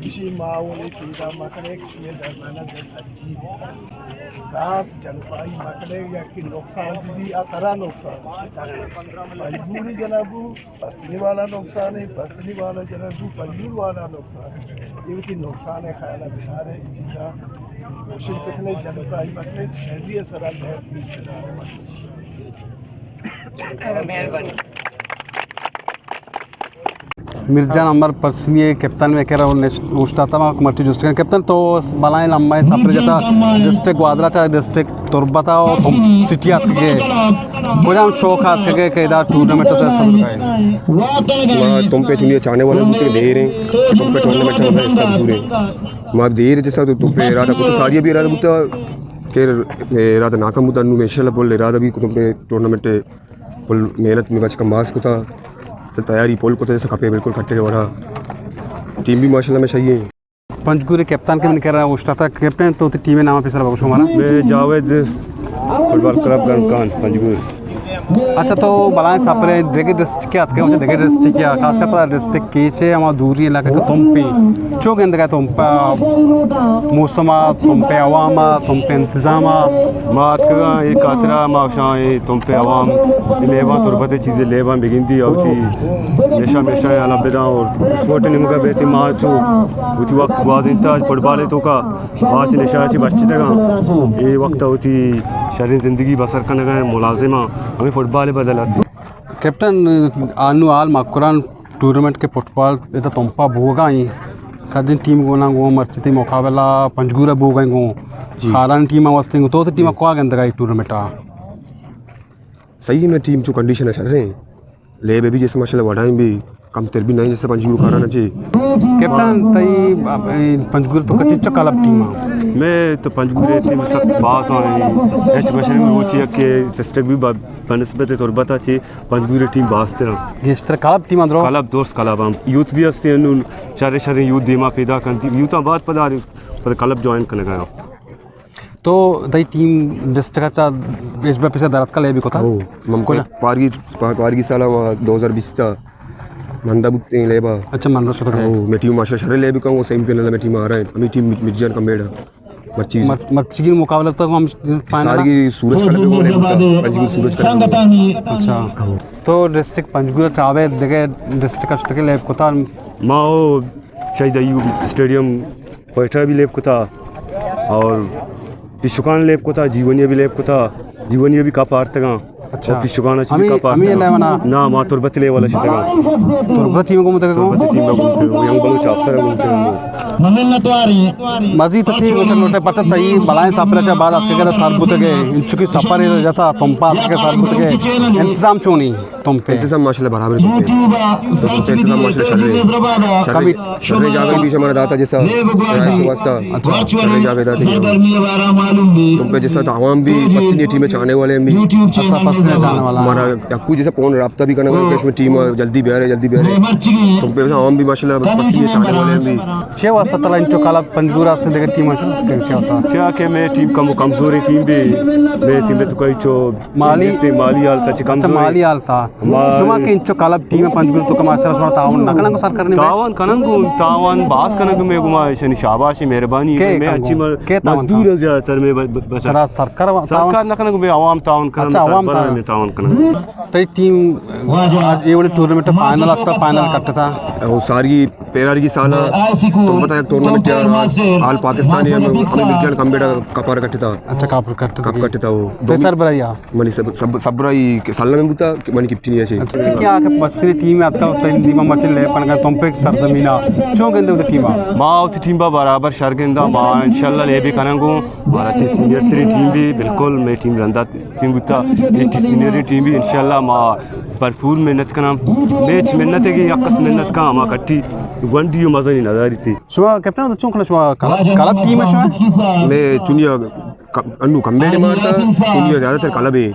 ایشی ماحول پیدا مکنے کہ شمے درمیان در ترجیح۔ سات جلپائی مکنے یا کہ نقصان بھی آ ترا نقصان۔ مجبوری جنابو، پسنی والا نقصان ہے، پسنی والا جنابو، پنجور والا نقصان ہے۔ یہ کہ نقصان ہے، خیال ہے، بچارے چیزا کوشش کتنے جلپائی مکنے، شہری سرا لہر بھی۔ مہربانی۔ میر جان عمر پسنی ءِ کپتان مئے کرا اوشتاتا، ما مرچی جست کنیں۔ کپتان، تو بلائیں لمبائیں سفر جتا، ڈسٹرکٹ گوادر چا ڈسٹرکٹ تربت ءَ تو سٹی آتکگے، کجام شوق آتکگے کہ ادا ٹورنامنٹ ءَ حصہ زورگائے؟ ما تمپے چونی چاہنے والے بوتے، دیر ہیں کہ تمپے ٹورنامنٹ ءَ حصہ زورے۔ ما دیر جیسا تو تمپے ارادہ کو تو ساری بھی ارادہ بوتا کہ ارادہ ناکام بوتا، نو انشاءاللہ پل ارادہ بھی کو تمپے ٹورنامنٹ پل محنت میں بچ کم باز کتا، چل تیاری پل کتا، جیسا کپے بالکل کٹے کے وڑا۔ ٹیم بھی ماشاءاللہ میں صحیح ہے۔ پنجگور کپتان کے من کرا اوشتاتا۔ کپتان، تو تی ٹیم نام پیسر بگوش ہمارا؟ میں جاوید فٹبال کلب گنکان پنجگور۔ اچھا، تو بلائیں سفر ہے، دگہ ڈسٹرکٹ کے آتکے، مجھے دگہ ڈسٹرکٹ کیا، خاص کر پتا ڈسٹرکٹ کیچے، ہما دوری علاقہ کہ تمپی، چو گندگا تمپا موسم آ، تمپے عوام آ، تمپے انتظام آ؟ ما اتکگاں اے خاطرا، ما شاں اے تمپے عوام لیباں، تربت چیزے لیباں بگندی، اوتی نشہ میشہ یا لبداں اور اسپورٹ نیمگا بیتی۔ ما چو وتی وقت گوازینتا فٹبال توکا، باچ نشہ چی بچتگاں، اے وقت وتی شرین زندگی بسر کنگا، ملازماں ہمیں فٹبال بدل ات۔ کیپٹن، آنو حال مکران ٹورنامنٹ کہ فٹبال ادا تمپا بوگا ایں، سجیں ٹیم گونا گوں مرچی تئی مقابلہ پنجگور ءَ بوگا ایں گوں، جی۔ خاران ٹیم ءَ واسطے گوں، تو ٹیم ءَ کوا گندگا اے ٹورنامنٹ ءَ؟ صحیح میں ٹیم چو کنڈیشن ءَ شر ہیں، لیب بھی جیسے ماشاءاللہ وڈائیں بھی کم تر بھی نہیں جیسے پنجگور خاران چی۔ کیپٹن تئی، اے، پنجگور تو کچی چو کلب ٹیم ءَ؟ میں تو پنجگور ٹیم سخت باز ہیں، ہچ مشن روچی کہ سسٹک بھی ب-، بنسبت تربت چی پنجگور ٹیم باز تر۔ گیشتر کلب ٹیم اندرو؟ کلب، دوست کلب ہم۔ یوتھ بھی ہستے انو، شر شر یوتھ دیما پیدا کنتی۔ یوتھ ہم بعد پدا، پدا کلب جوائن کنگا۔ تو تئی ٹیم ڈسٹرکٹ چا اس بار پیسے درات کا لیب کتا؟ او، من کجا؟ پارگی، پا-، پارگی سالا ما دو ہزار بیست تا مندا بوتیں لیبا۔ اچھا، مندا شتا۔ او، میں ٹیم ماشاءاللہ شر لیب کاں، وہ سیمی فائنل میں ٹیم آ رہا ہے۔ ہمیں ٹیم مر-، مرجان کمیڈا۔ مرچی۔ مر-، مرچیگی مقابلہ تک ہم فائنل؟ ساری سورج کلب کو لیب کاں، پنجگور سورج کلب۔ اچھا۔ ہاں۔ تو ڈسٹرکٹ پنجگور چاوے دگہ ڈسٹرکٹ اشتکے لیب کتا؟ ما او شہید ایوب اسٹیڈیم کوئٹہ بھی لیب کتا اور پشکان لیب کتا، جیونی بھی لیب کتا، جیونی بھی کپ آرتگاں۔ اچھا۔ اور پشکان چی ہمیں، کپ ہمیں آرتگاں۔ لیب نا؟ نا، ما تربت لیب والا شتگاں۔ تربت ٹیم کو متگا؟ تربت ٹیم کو متگا، ینگ بلوچ افسر کو متگا۔ مزید تچی گوشن لوٹے پٹت تئی بلائیں سفر چا بعد اتکے سر بوتگے، انچو کہ سفر جتا تمپا اتکے سر بوتگے، انتظام چونی؟ تمپے؟ انتظام ماشاءاللہ برابر ہے تمپے۔ تمپے انتظام ماشاءاللہ شر ہے۔ شر، کبھی شر جاگہ بھی ہمارا داتا جیسا رہائش واسطہ۔ اچھا۔ شر جاگہ داتے ہیں۔ تمپے جیسا تو عوام بھی پسندیدہ ٹیم ہے، چاہنے والے ہیں بھی۔ اچھا، پسندیدہ چاہنے والا ہے۔ ہمارا یکو جیسا فون رابطہ بھی کرنا ہے کہ اس میں ٹیم جلدی بیارے، جلدی بیارے۔ تمپے جیسا عوام بھی ماشاءاللہ پسندیدہ چاہنے والے ہیں بھی۔ چے واسطہ ترا انچو کلب پنجگور آستے دگہ ٹیم اش کیا ہوتا؟ چیا کہ میں ٹیم کم کمزوری ٹیم بھی، میں ٹیم تو کوئی چو مالی؟ مالی حالت چی اچھا، کمزوری۔ مالی حالت۔ ما شما کہ انچو کلب ٹیم پنجگور تو کہ ماشاءاللہ شما تعاون نہ کنگ سر کرنے میں؟ تعاون کنگ گوں، تعاون باز کنگ میں گما، شنی شاباش، مہربانی۔ کے میں کنگ اچھی گوں؟ مر-، کے تعاون مزدور کنگ؟ زیادہ تر میں ب-، ب-، بچا۔ ترا سرکار و-، تعاون؟ سرکار نہ کنگ میں عوام تعاون کنگ، اچھا، عوام سربراہ تعاون۔ میں تعاون کنگ۔ تئی ٹیم، آ، اے وڑی ٹورنامنٹ فائنل اشتا، فائنل کٹتا۔ او ساری پیراری سالا تو پتہ ہے ٹورنامنٹ یا آل پاکستانی ہم، ہمیں مرجان کمبیڑا کپار کٹتا۔ اچھا، کپار کٹتا۔ کپ کٹتا وہ۔ تے سربراہ یا؟ منی سب، سب، سربراہی کہ سالنا میں بوتا کہ منی کپٹنی ہے چے۔ اچھا، کیا کہ پسنی ٹیم ہے، اتکا تنظیم مرچی لیب کنگا تمپے سرزمینا۔ چون گندے ہوتے ٹیم آ؟ ما ہوتی ٹیم با برابر شر گندا، ما انشاءاللہ لیب کننگو۔ مارا چی سینئر ترین ٹیم بھی، بالکل میں ٹیم رندا ٹیم بوتا۔ یہ ٹی سینئر ٹیم بھی انشاءاللہ ما بھرپور محنت کناں۔ میچ محنت ہے کہ یک کس محنت کا ہما کٹی گونڈی و مزنی نداری تھی۔ شما کپٹن تو چون کنا شما کلب، کلب ٹیم ہے شما؟ میں چونیا ک-، انو کم بیٹے مارتا، چونیا زیادہ تر کلب ہے۔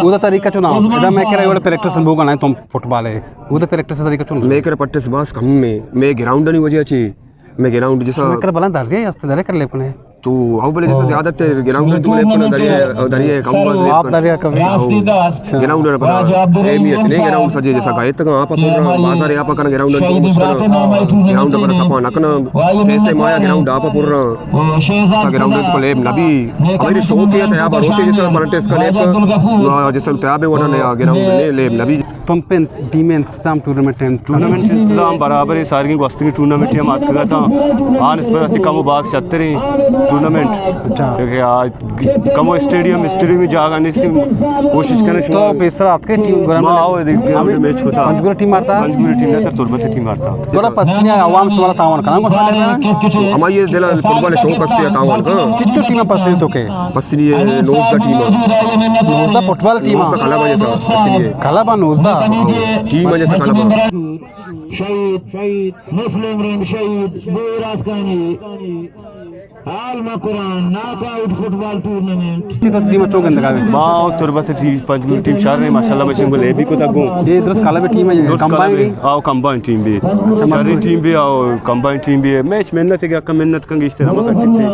اودا طریقہ چونا؟ ادا میں کرا وڑ پریکٹس بوگا نہیں تم فٹبال ہے۔ اودا پریکٹس طریقہ چونا؟ میں کرا پریکٹس باس کم ہے۔ میں گراؤنڈ نہیں وجہ چے۔ میں گراؤنڈ جیسا شما کرا بلند دار رہے، است دارے کر لے پنے۔ تو او بلے جیسا زیادہ تر گراؤنڈ تو لیب کنا، دریا، دریا کم باز لیب آپ کنا۔ دریا کبھی۔ او اچھا۔ گراؤنڈ پر اہمیت نہیں، گراؤنڈ سجے جیسا گائے تک آپ پر بازار آپ کنا گراؤنڈ تو مچ کنا۔ گراؤنڈ پر سپا نہ کنا، سے سے مایا گراؤنڈ آپ پر سا گراؤنڈ تو لیب نبی۔ ہماری شوق ہے تھا بروتے جیسا پریکٹس کا لیب کنا، جیسا تیابے وڈا نیا گراؤنڈ نے لیب نبی۔ تم پہ ٹیم انتظام ٹورنامنٹ انتظام؟ ٹورنامنٹ انتظام برابر ہے، سارگیں گوستگیں ٹورنامنٹ ہم آتکگ اتاں، آ نسبت اسی کم و باز شتریں ٹورنامنٹ۔ اچھا۔ چونکہ آ کم و اسٹیڈیم، اسٹیڈیم جاگہ نیست، کوشش کرنے تو شما۔ پیسر آتکے ٹیم گرانڈ ما آؤ دے گرانڈ میچ کو تھا۔ پنجگور ٹیم مارتا؟ پنجگور ٹیم نے تر تربت ٹیم مارتا۔ گڑا پسنی عوام شمارا تاوان کناں گوشت؟ ہمائی دل فٹبال شوق استے تاوان کا۔ چچو ٹیم پسنی تو کے؟ پسنی نوزدہ ٹیم۔ نوزدہ فٹبال ٹیم؟ نوزدہ کلب ہے سا، پسنی۔ کلب نوزدہ؟ ٹیم ہے جیسا کلب۔ شہید، شہید، مسلم رنگ شہید، بوراس کانی۔ حال Makran, knock out football tournament. چی تو ٹیم چو گندگا بی؟ ما تربت ٹیم، پنجگور ٹیم شر نے، ماشاءاللہ مشین گل اے بی کو تک گو۔ یہ درست کلب ٹیم ہے، درست کمبائنڈ کلب ہے۔ آؤ، کمبائنڈ ٹیم بھی۔ اچھا، شر مزدور۔ ٹیم بھی، آؤ، کمبائنڈ ٹیم بھی ہے۔ میچ محنت ہے کہ کم محنت کنگ اشتر ہم کرتے تھے۔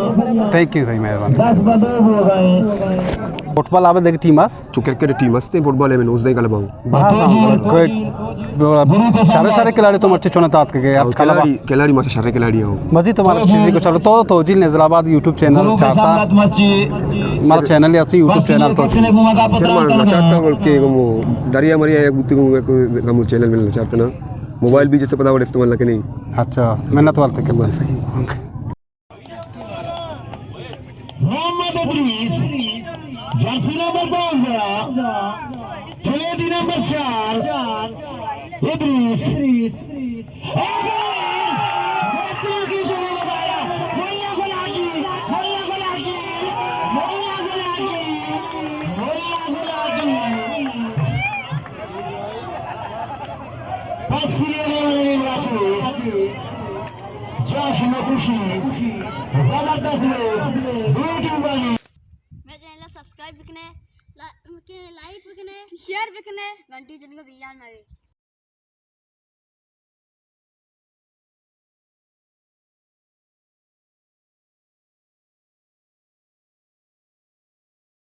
تھینک یو، صحیح، مہربانی۔ فٹبال آپ دیکھ ٹیم اس؟ چو کرکٹ ٹیم است، فٹبال میں نوزدہ کلب ہوں۔ بہت سام، کوئی شر شر کھلاڑی تو مرچی چونا تات کے گئے، ہر کلب۔ کھلاڑی، کھلاڑی مرچی شر کھلاڑی ہوں۔ مزید تمہارا چیزیں کو چلو تو، تو جی نظر آباد یوٹیوب چینل چارتا۔ ہمارا چینل ہے اسی یوٹیوب چینل تو جی۔ پھر مارا نہ چارتا بول کے گمو دریا مریا ایک بوتی گمو، گمو چینل میں نہ چارتا نا۔ موبائل بھی جیسے پتا وڑ استعمال نہ کرنی۔ اچھا، محنت والے کے بول۔ محمد ادریس، جرسی نمبر بانزدہ، جیدی نمبر چار، ادریس۔ جشن و خوشی، زبردست لوگ، دو ٹیمانی۔ میرے چینل سبسکرائب بکنے، لا-، لائک بکنے، شیئر بکنے، گھنٹی چنگا بیان مارے۔